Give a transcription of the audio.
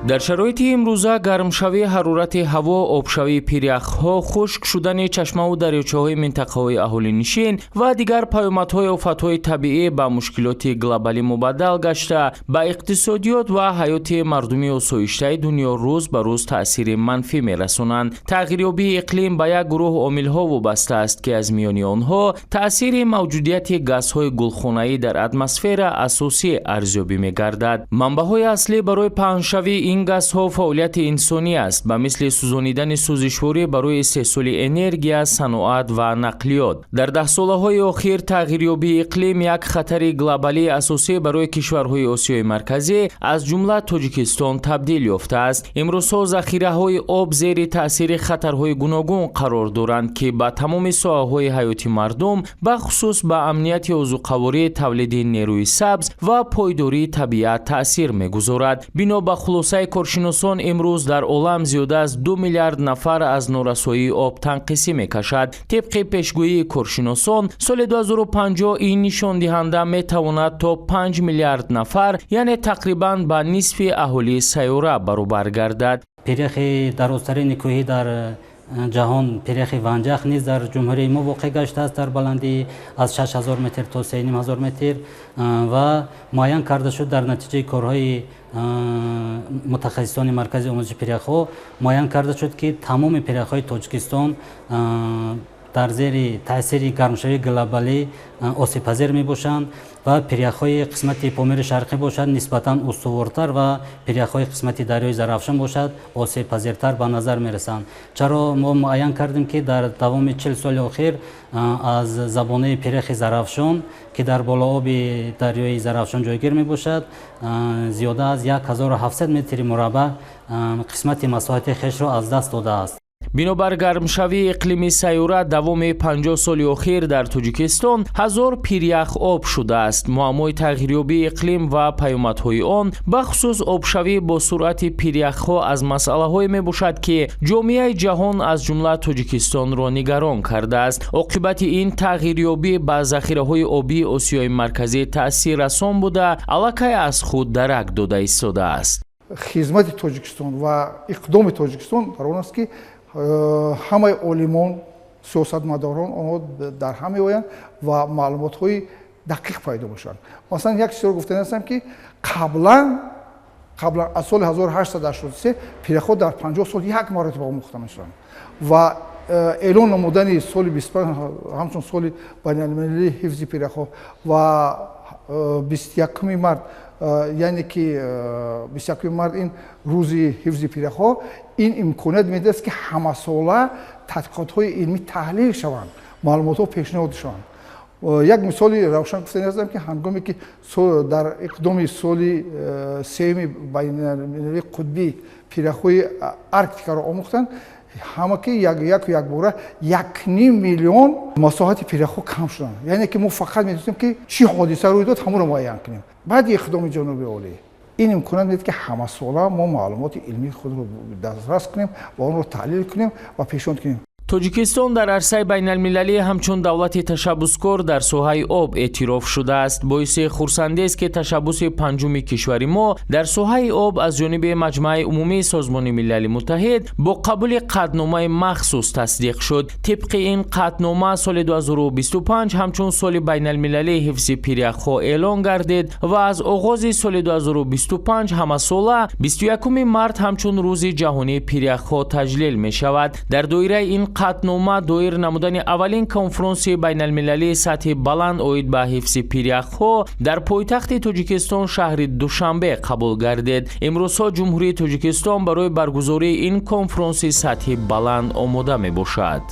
Дар шароити имрӯза гармшавии ҳарорати ҳаво, обшавии пиряхҳо, хушк шудани чашмаву дарёчаҳои минтақаҳои аҳолинишин ва дигар паёмадҳои офатҳои табиӣ ба мушкилоти глобалӣ мубаддал гашта, ба иқтисодиёт ва ҳаёти мардуми осоиштаи дунё рӯз ба рӯз таъсири манфӣ мерасонанд. Тағйирёбии иқлим ба як гурӯҳ омилҳо вобаста аст, ки аз миёни онҳо таъсири мавҷудияти газҳои гулхонаӣ дар атмосфера асосӣ арзёбӣ мегардад. Манбаъҳои аслӣ барои паҳншавии ин газҳо фаъолияти инсонӣ аст, ба мисли сӯзонидани сӯзишворӣ барои истеҳсоли энергия, саноат ва нақлиёт. Дар даҳсолаҳои охир тағйирёбии иқлим як хатари глобалии асосӣ барои кишварҳои Осиёи Марказӣ, аз ҷумла Тоҷикистон, табдил ёфтааст. Имрӯзҳо захираҳои об зери таъсири хатарҳои гуногун қарор доранд, ки ба тамоми соҳаҳои ҳаёти мардум, бахусус ба амнияти озуқаворӣ, тавлиди нерӯи сабз ва пойдории табиат таъсир мегузорад. Бино ба хулосаи коршиносон, имрӯз дар олам зиёда аз 2 миллиард нафар аз норасоии об танқисӣ мекашад. Тибқи пешгӯии коршиносон, соли 2050 ин нишондиҳанда метавонад то 5 миллиард нафар, яъне тақрибан ба нисфи аҳолии сайёра баробар гардад. Пиряхи дарозтарини кӯҳӣ дар ҷаҳон, пиряхи Ванҷах, низ дар ҷумҳурии мо воқеъ гаштааст, дар баландии аз 6000 метр то 3500 метр. Ва муайян карда шуд, дар натиҷаи корҳои мутахассисони Маркази омӯзиши пиряхҳо муайян карда шуд, ки тамоми пиряхҳои Тоҷикистон дар зери таъсири гармшавии глобалӣ осебпазир мебошанд ва пиряхҳои қисмати Помири Шарқӣ бошад, нисбатан устувортар ва пиряхҳои қисмати дарёи Зарафшон бошад, осебпазиртар ба назар мерасанд. Чаро мо муайян кардем, ки дар давоми 40 соли охир аз забонаи пиряхи Зарафшон, ки дар болооби дарёи Зарафшон ҷойгир мебошад, зиёда аз 1700 метри мураббаъ қисмати масоҳати хешро аз даст додааст. Бинобар гармшавии иқлими сайёра, давоми 50 соли охир дар Тоҷикистон 1000 пирях об шудааст. Муаммои тағйирёбии иқлим ва паёмадҳои он, бахусус обшавӣ бо суръати пиряхҳо, аз масъалаҳое мебошад, ки ҷомеаи ҷаҳон, аз ҷумла Тоҷикистонро нигарон кардааст. Оқибати ин тағйирёбӣ ба захираҳои обии Осиёи Марказӣ таъсиррасон буда, аллакай аз худ дарак дода истодааст. Хизмати Тоҷикистон ва иқдоми Тоҷикистон дар он аст, ки ҳамаи олимон, сиёсатмадорон, онҳо дар ҳам меоянд ва маълумотҳои дақиқ пайдо мешаванд. Масалан, як чизро гуфтани ҳастам, ки қаблан аз соли 1883 пиряхҳо дар 50 сол як маротиба омӯхта мешаванд ва эълон намудани соли 25 ҳамчун соли байналмилалии ҳифзи пиряхҳо ва 21-уми март, яъне ки 21-уми март ин рӯзи ҳифзи пиряхҳо, ин имконият медиҳад, ки ҳамасола тадқиқотҳои илмӣ таҳлил шаванд, маълумотҳо пешниҳод шаванд. Як мисоли равшан гуфтани ҳастам, ки ҳангоме ки дар иқдоми соли сеюми байналмилалии қутбӣ пиряхҳои Арктикаро омӯхтанд, ҳама ки яку якбора 1,5 миллион масоҳати пиряхҳо кам шуданд. Яъне ки мо фақат метавонем, ки чӣ ҳодиса рӯй дод, ҳамонро муайян кунем. Баъди иқдоми ҷаноби олӣ ин имконият медиҳад, ки ҳамасола мо маълумоти илмии худро дастрас кунем ва онро таҳлил кунем ва пешниҳод кунем. Тоҷикистон дар арсаи байналмилалӣ ҳамчун давлати ташаббускор дар соҳаи об эътироф шудааст. Боиси хурсандиест, ки ташаббуси панҷуми кишвари мо дар соҳаи об аз ҷониби Маҷмааи Умумии Созмони Милали Муттаҳид бо қабули қатъномаи махсус тасдиқ шуд. Тибқи ин қатънома, соли 2025 ҳамчун соли байналмилалии ҳифзи пиряхҳо эълон гардид ва аз оғози соли 2025 ҳамасола 21 март ҳамчун Рӯзи ҷаҳонии пиряхҳо таҷлил мешавад. Дар доираи ин қатънома доир намудани аввалин конфронси байналмилалии сатҳи баланд оид ба ҳифзи пиряхҳо дар пойтахти Тоҷикистон, шаҳри Душанбе, қабул гардид. Имрӯзҳо Ҷумҳурии Тоҷикистон барои баргузории ин конфронси сатҳи баланд омода мебошад.